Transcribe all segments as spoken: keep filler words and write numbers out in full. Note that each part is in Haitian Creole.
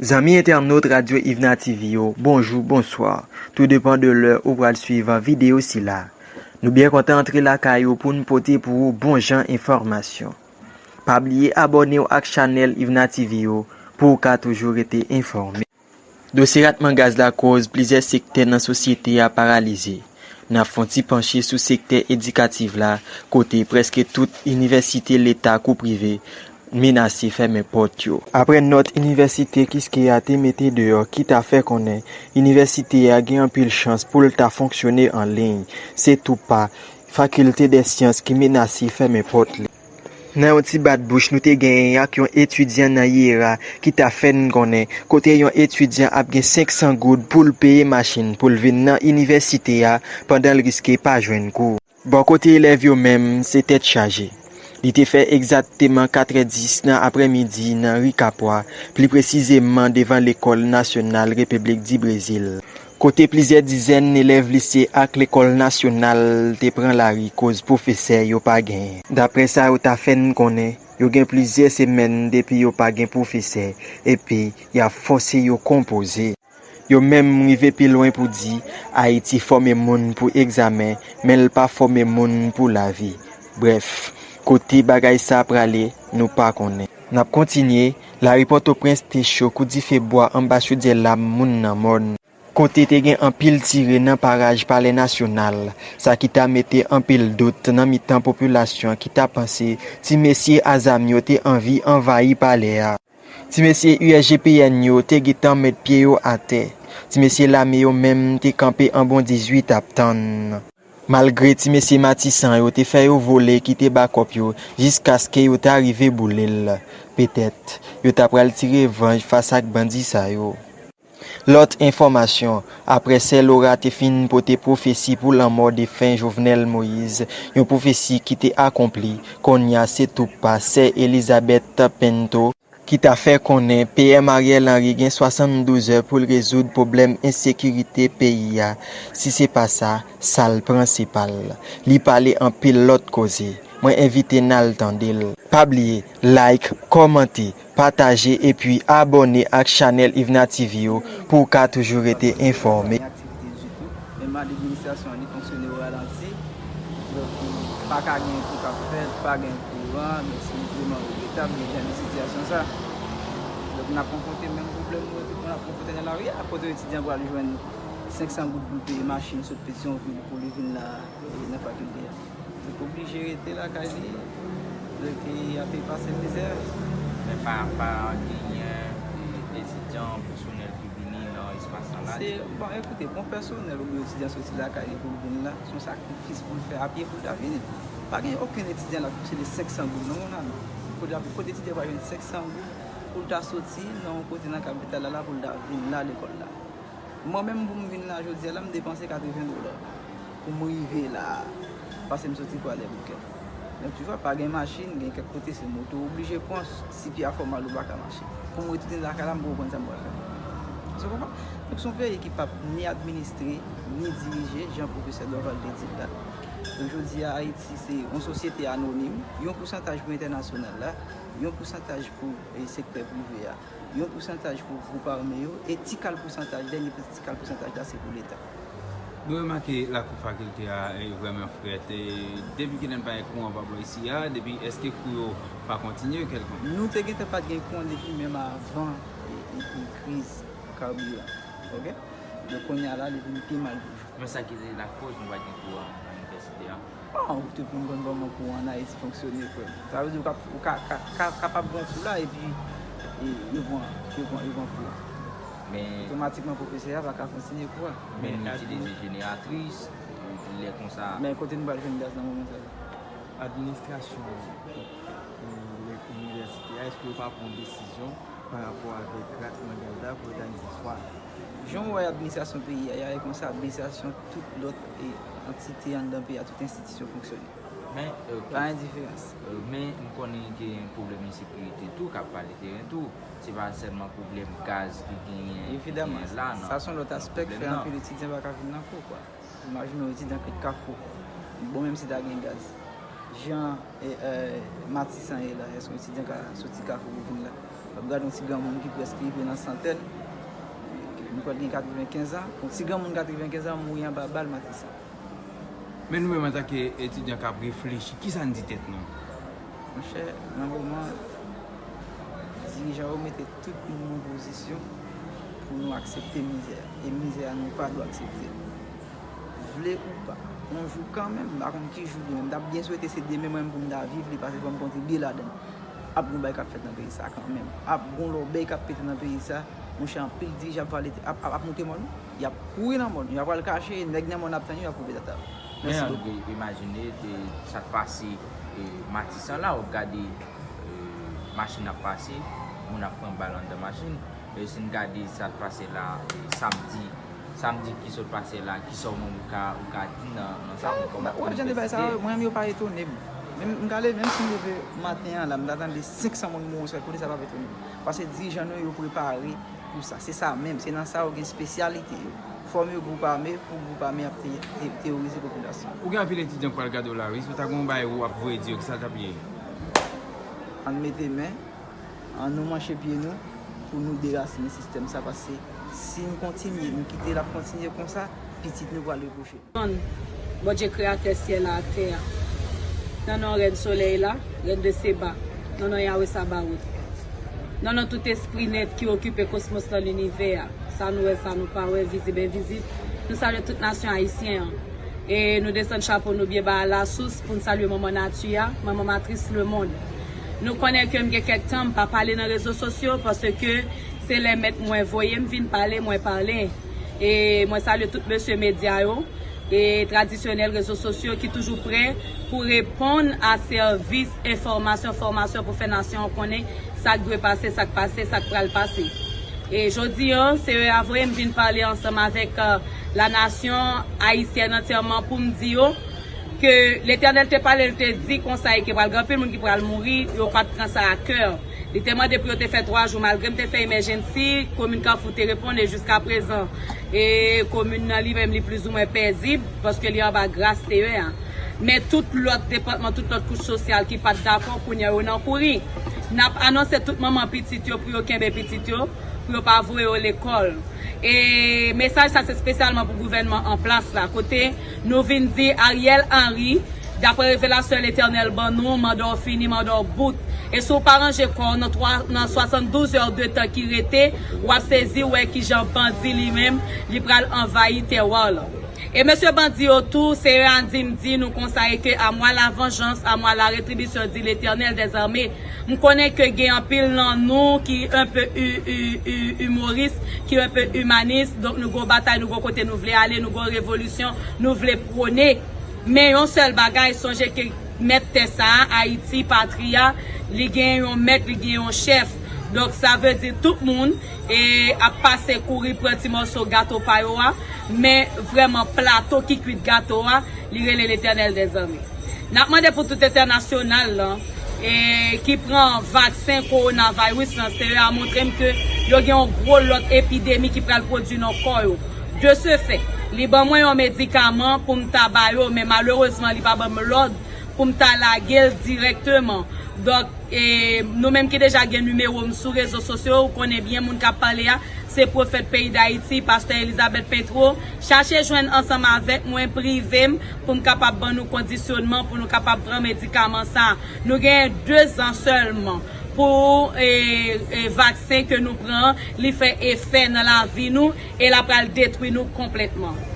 Zanmi entènot Radyo Ivna T V yo, bonjou, bonswa. Tou depan de lè ou pral swiv videyo sila. Nou byen kontan antre lakay ou pou n pote pou ou bon jan enfòmasyon. Pa bliye abòne w ak chanèl Ivna T V yo pou w ka toujou rete enfòme. Dosye ratman gaz la koz plizyè sektè nan sosyete a paralize. N ap fè yon ti panche sou sektè edikatif la, kote prèske tout inivèsite leta kou prive menase fèmen pòt yo. Apre nòt inivèsite Kiskeya te mete deyò ki ta fè konnen inivèsite a gen anpil chans pou l ta fonksyone an liy, se tou pa Faculté des Sciences ki menase fèmen pòt li. Nan yon ti bat bouch nou te genyen ak yon etidyan nan yera ki ta fè n konnen kote yon etidyan ap gen senk san goud pou l peye machin pou l vin nan inivèsite a pandan l riske pa jwenn kou. Bò kote elèv yo menm, se tèt chaje. Li te fè egzakteman katrè dis nan aprèmidi nan ri Kapwa, pli presizeman devan Lekòl Nasyonal Repiblik di Brezil, kote plizyè dizèn elèv lise ak Lekòl Nasyonal te pran lari koz pwofesè yo pa genyen. Daprè sa yo ta fè n konnen, yo gen plizyè semèn depi yo pa gen pwofesè, epi y ap fòse yo konpoze. Yo menm rive pi lwen pou di, Ayiti fòme moun pou egzamen, men l pa fòme moun pou lavi. Brèf, kote bagay sa prale, nou pa konnen. N ap kontinye, lari Pòtoprens te cho kou dife bwa anba chodyè lam moun nan mòn. Kote te gen anpil tire nan paraj Palè Nasyonal, sa ki ta mete anpil dout nan mitan popilasyon ki ta panse ti mesye a zam yo te anvi anvayi palè a. Ti mesye U S G P N yo te gentan met pye yo atè. Ti mesye lame yo menm te kanpe an bon dizuit ap tann. Malgre ti mesye Matisan yo te fè yo vole kite bakòp yo jiskaske yo ta rive boule l. Petèt, yo ta pral ti revanj fas ak bandi sa yo. Lòt enfòmasyon, apre sè Laura te fin pote pwofesi pou lanmò defen Jovenel Moïse, yon pwofesi ki te akonpli, kounye a se tou pa sè Elizabeth Pinto, ki ta fè konnen P M Ariel Henry gen swasanndouz è pou l rezoud pwoblèm ensekirite peyi a. Si se pa sa, sa l pran se pa l. Li pale anpil lòt koze. Mwen envite n al tande l. Pa bliye, like, kòmante, pataje epi abòne ak chanèl Ivna T V yo pou w ka toujou rete enfòme. Menm administrasyon an, li fonksyone o ralanti. Donk, pa ka gen kou k ap fèt, pa gen kouran, donk se vrèman regretab de jan de sitiyasyon sa. Donk, n ap konfwonte menm pwoblèm nou tout moun ap konfwonte nan lari a, kote etidyan pral jwenn senk san goud pou l peye machin sot Petyonvil pou li vin la, e, nan fakilte a. Donk, oblije rete lakay li, donk, e, ap pase mizè. Men pa, pa genyen, e, etidyan, pèsonèl ki vini nan espas lan la? Se, bon, ekoute, bon pèsonèl oubyen etidyan soti lakay li pou l vin la, se yon sakrifis pou l fè a pye pou l ta vini. Pa gen okenn etidyan la k posede senk san goud nan mond la, non. Kote, kote etidyan va jwenn senk san goud pou l ta soti nan yon kote nan kapital la, la pou l ta vin la lekòl la? Mwen menm pou m vin la jodi a la, m depanse katreven dola pou m rive la a, paske m soti Kwadèboukè. Donk, tu vois, pa gen machin, gen kèk kote se moto ou oblije pran, si pye a fè w mal ou pa ka mache. Pou m retounen lakay la, m poko konn sa m pral fè. Ou konprann? Donk, se yon peyi ki p ap ni administre, ni dirije, jan pwofesè Dorval te di l la. Donk, jodi a, Ayiti se yon sosyete anonim, yon pousantaj pou entènasyonal la, yon pousantaj pou, e, sektè prive a. Yon pousantaj pou gwoup ame yo, e ti kal pousantaj, dènye ti kal pousantaj la, se pou Leta. Nou remake lakou fakilte a, e, vrèman frèt. E, depi kilè n pa gen kouran pa bò isi a? Depi, èske kou yo pa kontinye kèlkonk? Nou te gentan pa t gen kouran depi menm avan, e, e, e, kriz kabiran. Oke? Donk, kounye a la, li vin pi mal toujou. Men sa ki te lakoz nou pa t gen kouran nan inivèsite a? Bon, tout moun konn kòman kouran ann Ayiti fonksyone, frè m. Sa vle di ou ka, ou ka, ka, ka, kapab gen yon kou la, epi, e, yo pran, yo pran, yo pran kouran. Men otomatikman, pwofesè a pa ka kontinye kou a. Men nou itilize jeneratris, lè konsa. Men kote nou pral jwenn gaz nan moman sa yo? Administrasyon, e, inivèsite a, èske yo pa pran desizyon pa rapò avèk ratman gaz la pou òganize swa? Jan w wè administrasyon peyi a ye a, e konsa administrasyon tout lòt, e, antite anndan peyi a, tout enstitisyon fonksyone. Men, e, pa gen diferans. E, men m konnen gen pwoblèm ensekirite tou k ap pale teren tou. Se pa sèlman pwoblèm gaz ki genyen, ki genyen la nan, nan pwoblèm nan. Evidaman, sa se yon lòt aspè k fè anpil etidyan pa ka vin nan kou, kwa. Imajine w etidyan k ret Kafou. Bon, menm si ta gen gaz. Jan, e, e, Matisan ye la, èske yon etidyan ka soti Kafou pou vin la? W ap gade yon ti granmoun ki prèske rive nan santèn, m kwè l gen katrevenkenz an. Yon ti granmoun katrevenkenz an mouri anba bal Matisan. Men nou menm antanke etidyan k ap reflechi, kisa n di tèt nou? Monchè, nan moman, dirijan yo mete tout moun nan pozisyon pou nou aksepte mizè a. E mizè a, nou pa dwe aksepte l. Vle ou pa, yon jou kanmenm, m pa konn ki jou li menm, m t ap byen swete se demen mwen menm pou m ta viv li, paske fò m kontribye ladan l. Ap gon bagay k ap fèt nan peyi sa kanmenm. Ap gon lòbèy k ap pete nan peyi sa. Monchè, anpil dirijan ap vale, ap, ap, ap moute mòn, wi. Y ap kouri nan mòn, y ap al kache, e nèg nan mòn ap tann yo, y ap koupe tèt a yo. Mèsi bokou. Imajine sa k pase Matisan la, w ap gade machin ap pase, moun ap pran bal anndan machin. E si n gade sa k pase la samdi, samdi ki sot pase la, kisa w menm ou ka, ou ka di nan, nan sa? Ou kòman, ou ap jan de bay sa yo, mwen menm yo pa etone m. Menm m ka leve, menm si m leve maten an la, m ta tande senk san moun mouri sou kòt, kote sa p ap etone m. Paske dirijan nou yo prepare pou sa. Se sa menm, se nan sa yo gen espesyalite yo. Fòme yo gwoup ame, pou gwoup ame ap te, te, teworize popilasyon. Ou gen anpil etidyan k pral gade w la, wi. Si w ta gen yon bagay ou ap voye di yo, kisa l t ap ye? Ann mete men, ann nou manche pye nou pou nou derasinen sistèm sa, paske si n kontinye, nou kite l ap kontinye konsa, pitit nou pral repwoche. Bondye kreyatè syèl la ak tè a. Nan non Rèn solèy la, Rèn de Seba, nan non Yawe Sabawot. Nan non tout espri nèt ki okipe kosmos lan, linivè a. Sa nou wè, sa nou pa wè, vizib, envizib. Nou salye tout nasyon ayisyen an. E nou desann chapo nou byen ba a lasous pou n salye manman nati a, manman matris lemonn. Nou konnen ke m gen kèk tan m pa pale nan rezo sosyo paske se lè mèt mwen voye m vin pale, mwen pale. E mwen salye tout mesye medya yo e tradisyonèl rezo sosyo ki toujou prè pou reponn a sèvis enfòmasyon, fòmasyon pou fè nasyon an konnen sa k dwe pase, sa k pase, sa k pral pase. E jodi an, se yo a voye m vin pale ansanm avèk la nasyon ayisyèn antyèman pou m di yo ke Letènèl te pale, l te di konsa e ke pral gen anpil moun ki pral mouri, yo pa t pran sa a kè. Li te mande pou yo te fè twa jou, malgre m te fè emèjensi, komin Kafou te reponn e jiskaprezan e komin nan li menm li plizoumwen pezib paske li anba gras Seyè a. Men tout lòt depatman, tout lòt kouch sosyal ki pa t dakò, kounye a yo nan kouri. N ap anonse tout manman pitit yo pou yo kenbe pitit yo, pou yo pa voye yo lekòl. E mesaj sa se espesyalman pou gouvènman an plas la, kote nou vin di Ariel Henry, daprè revelasyon Letènèl ban nou, manda w fini, manda w bout. E si w pa ranje kò w nan twa, nan swasanndouz è de tan ki rete, w ap sezi wè kijan bandi li menm, li pral anvayi tèwa w lan. E mesye bandi yo tou, Seyè a di m di nou konsa e ke à moi la vengeance, à moi la rétribution, dit l'Éternel des armées. M konnen ke gen anpil nan nou ki un peu hu- hu- hu- humoris, ki un peu imanis, donk nou gon batay, nou gon kote nou vle ale, nou gon revolisyon nou vle pwone. Men yon sèl bagay, sonje ke mèt tè sa a, Ayiti, patri a, li gen yon mèt, li gen yon chèf. Donk sa vle di tout moun e ap pase kouri pran ti mòso gato pa yo a, men vrèman plato ki kwit gato a, li rele Letènèl dèzame. N ap mande pou tout entènasyonal lan e ki pran vaksen kowonaviris lan, Seyè a montre m ke yo gen yon gwo lòt epidemi ki pral pwodui nan kò yo. De ce fait, li ban mwen yon medikaman pou m ta ba yo, men malerezman li pa ban m lòd pou m ta lage l dirèkteman. Donk, e, nou menm ki deja gen nimewo m sou rezo sosyo, ou konnen byen moun k ap pale a, se pwofèt peyi Dayiti, pastè Elizabeth Petro, chache jwenn ansanm avèk mwen, prive m, pou m kapab ban nou kondisyonman, pou nou kapab pran medikaman sa a. Nou genyen de zan sèlman pou, e, e, vaksen ke nou pran an, li fè efè nan lavi nou, e l ap pral detwi nou konplètman.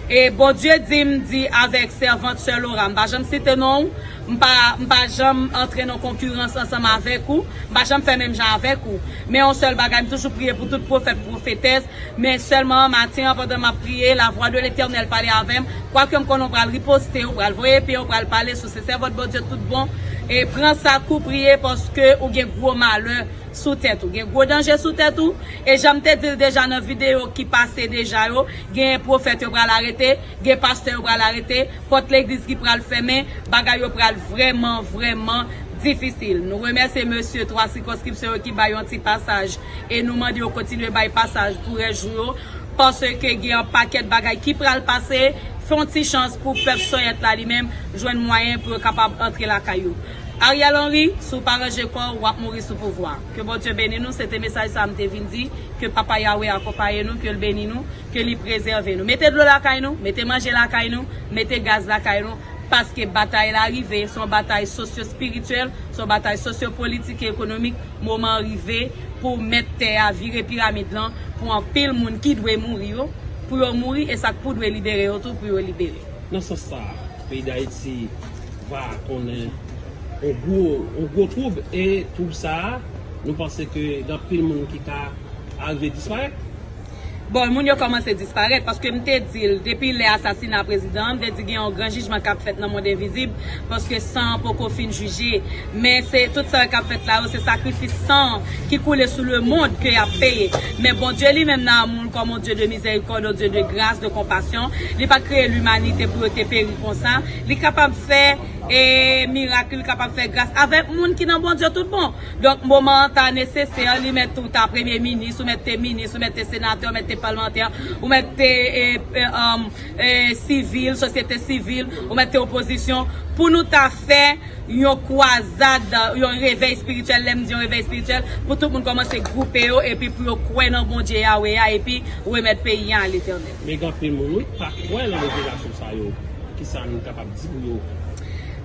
E Bondye di m di avèk sèvant sè Laura, m pa janm site non w, m pa, m pa janm antre nan konkirans ansanm avèk ou, m pa janm fè menm jan avèk ou. Men yon sèl bagay, m toujou priye pou tout pwofèt, pwofetès, men sèlman maten an pandan m ap priye, la voix de l'Éternel pale avè m, kwake m konnen w pral riposte, w pral voye pye, w pral pale sou se sèvant Bondye tout bon, e pran sa kou priye paske ou gen gwo malè sou tèt ou. Gen gwo danje sou tèt ou. E jan m te di l deja nan videyo ki pase deja yo, gen pwofèt yo pral arete, gen pastè yo pral arete, pòt legliz ki pral fèmen, bagay yo pral vrèman, vrèman difisil. Nou remèsye mesye twa sikonskripsyon yo ki bay yon ti pasaj e nou mande yo kontinye bay pasaj pou rès jou yo, paske gen yon pakèt bagay ki pral pase. Fè yon ti chans pou pèp Sòyèt la li menm jwenn mwayen pou yo kapab antre lakay yo. Ariel Henry, si w pa ranje kò w, w ap mouri sou pouvwa. Ke Bondye beni nou, se te mesaj sa a m te vin di, ke Papa Yahweh akonpaye nou, ke l beni nou, ke li prezève nou. Mete dlo lakay nou, mete manje lakay nou, mete gaz lakay nou, paske batay la rive, se yon batay sosyo-espirityèl, se yon batay sosyo-politik e ekonomik. Moman an rive pou mèt tè a vire piramid lan, pou anpil moun ki dwe mouri yo, pou yo mouri, e sa k pou dwe libere yo tou, pou yo libere. Nan sans sa a, peyi Dayiti va konnen yon gwo, yon gwo twoub, e twoub sa a, nou panse ke gen anpil moun ki ka arive disparèt. Bon, moun yo kòmanse disparèt, paske m te di l, depi lè asasina prezidan an, m te di gen yon gran jijman k ap fèt nan mond envizib, paske san an poko fin jije. Men se tout sa yo k ap fèt la yo, se sakrifis san ki koule sou lemonn ke y ap peye. Men Bondye li menm nan amou l, kòm yon Dye de mizèrikòd, yon Dye de gras, de konpasyon, li pa t kreye limanite pou yo te peri konsa. Li kapab fè, e, mirak, li kapab fè gras avèk moun ki nan Bondye tout bon. Donk, moman an ta nesesè, li mèt ou ta premye minis, ou mèt te minis, ou mèt te senatè, ou mèt te palmantè, ou mèt te, e, e, um, e, sivil, sosyete sivil, ou mèt te opozisyon, pou nou ta fè yon kwazad, yon revèy espirityèl, lè m di yon revèy espirityèl, pou tout moun kòmanse gwoupe yo, epi pou yo kwè nan Bondye Yahweh a, epi remèt peyi a a Letènèl. Men gen anpil moun, wi, pa kwè nan revelasyon sa yo. Kisa nou kapab di pou yo?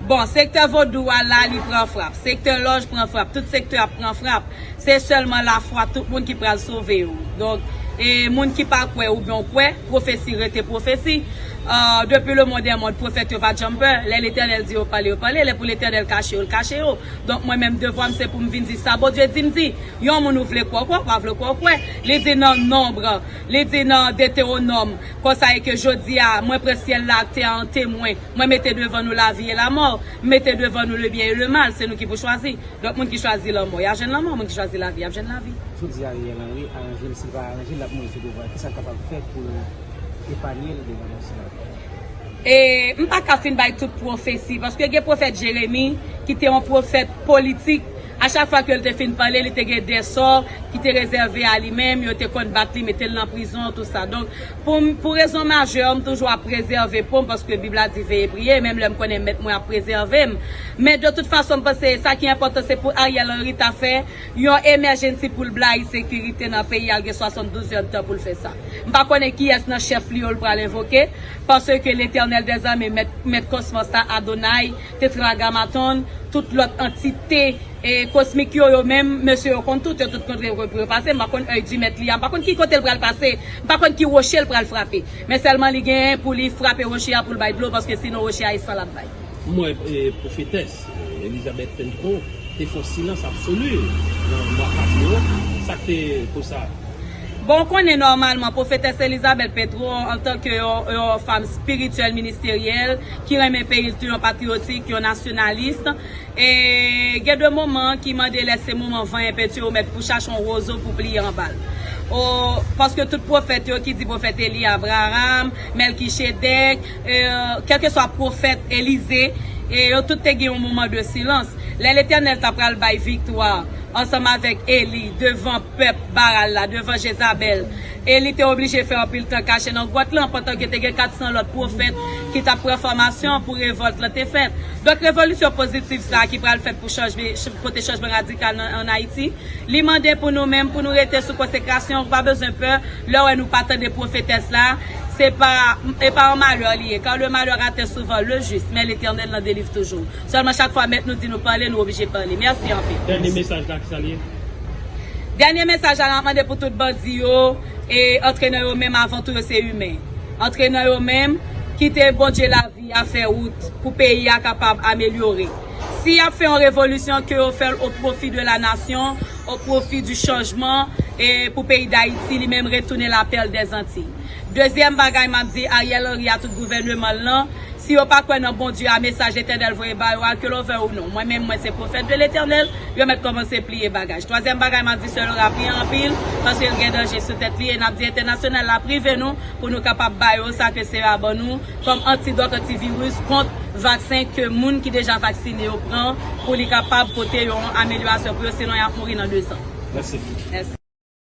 Bon, sektè vodou a la, li pran frap. Sektè lòj pran frap. Tout sektè ap pran frap. Se sèlman lafwa tout moun ki pral sove yo. Donk, e moun ki pa kwè oubyen w kwè, pwofesi rete pwofesi. Ah, depi le monde est monde, pwofèt yo pa janm pè. Lè Letènèl di yo pale, yo pale. Lè pou Letènèl kache yo, l kache yo. Donk, mwen menm, devwa m se pou m vin di sa Bondye di m di. Yon moun ou vle kwè, w kwè, w pa vle kwè, w kwè. Li di nan Nonb, li di nan Detewonòm, konsa e ke jodi a, mwen pran syèl la ak tè a an temwen. Mwen mete devan nou lavi e lamò. M mete devan nou lebyen e lemal. Se nou ki pou chwazi. Donk, moun ki chwazi lanmò, y a jwenn lanmò. Moun ki chwazi lavi, y ap jwenn lavi. Jodi a, Ariel Henry aranje l, si l pa aranje l, l ap mouri sou pouvwa. Kisa l kapab fè pou l epanye l devan danger sa? E m pa ka fin bay tout pwofesi, paske gen pwofèt Jeremi ki te yon pwofèt politik. A chak fwa ke l te fin pale, li te gen de sò ki te rezève a li menm, yo te konn bat li, mete l nan prizon, tout sa. Donk, pou m, pou rezon majè, m toujou ap prezève po m, paske Bib la di veye priye, menm lè m konnen mèt mwen ap prezève m. Men de tout fason, m panse sa ki enpòtan, se pou Ariel Henry ta fè yon emèjensi pou l blayi sekirite nan peyi a, l gen swasanndouz èdtan pou l fè sa. M pa konnen kiyès nan chèf li yo l pral envoke, paske Letènèl dèzame, mèt, mèt kòsmòs la, Adonay, Tetragamaton, tout lòt antite, e, kosmik yo, yo menm, mesye yo konn tout, yo tout konn repase. M pa konn èy di mèt li a, m pa konn ki kote l pral pase, m pa konn ki woche l pral frape. Men sèlman li genyen pou li frape woche a pou l bay dlo, paske sinon woche a e san l ap bay. M wè, e, pwofetès, e, Elizabeth Petro te fè yon silans absoli nan mwa pase yo. Sa k te koz sa? Bon, w konnen nòmalman, pwofetès Elizabeth Petro, antanke yon, yon fanm espirityèl, ministeryèl, ki renmen peyi l tou, yon patriyotik, yon nasyonalis, e gen de moman ki mande lè se moman van enpenti ou mèt pou chache yon wozo pou pliye anba l. O, paske tout pwofèt yo ki di pwofèt Eli, Abraram, Mèlkichedèk, e, kèlkeswa pwofèt Elize, e yo tout te gen yon moman de silans. Lè Letènèl ta pral bay viktwa ansanm avèk Eli devan pèp Baal la, devan Jezabèl, Eli te oblije fè anpil tan kache nan gwòt lan, pandan ke te gen kat san lòt pwofèt ki t ap pran fòmasyon pou revòlt lan te fèt. Donk, revolisyon pozitiv sa a ki pral fèt pou chanjman, pote chanjman radikal nan, ann Ayiti, li mande pou nou menm, pou nou rete sou konsekrasyon, pa bezwen pè. Lè w wè nou pa tande pwofetès la, se pa, e pa yon malè li ye. Car le malheur atteint souvent le juste, mais l'Éternel l'en délivre toujours. Sèlman chak fwa mèt nou di nou pale, nou oblije pale. Mèsi anpil. Dènye mesaj la, kisa l ye? Dènye mesaj la, n ap mande pou tout bandi yo, e antre nan yo menm, avan tou yo se imen. Antre nan yo menm, kite Bondye lavi a fè wout pou peyi a kapab amelyore. Si y ap fè yon revolisyon, ke yo fè l au profit de la nation, au profit du changement, e pou peyi Dayiti li menm retounen la perle des Antilles. Dezyèm bagay m ap di Ariel Henry a tout gouvèneman l lan, si yo pa kwè nan Bondye a, mesaj Letènèl voye ba yo a, ke l vle ou non. Mwen menm, mwen se pwofèt de Letènèl, yo mèt kòmanse pliye bagaj. Twazyèm bagay m ap di, Sè Laura priye anpil, paske l gen danje sou tèt li, e n ap di entènasyonal la prive nou, pou nou kapab ba yo sa ke Seyè a ban nou, kòm antidòt, antiviris, kont vaksen ke moun ki deja vaksine yo pran, pou li kapab pote yon amelyorasyon pou yo, sinon y ap mouri nan dezan. Mèsi. Mèsi.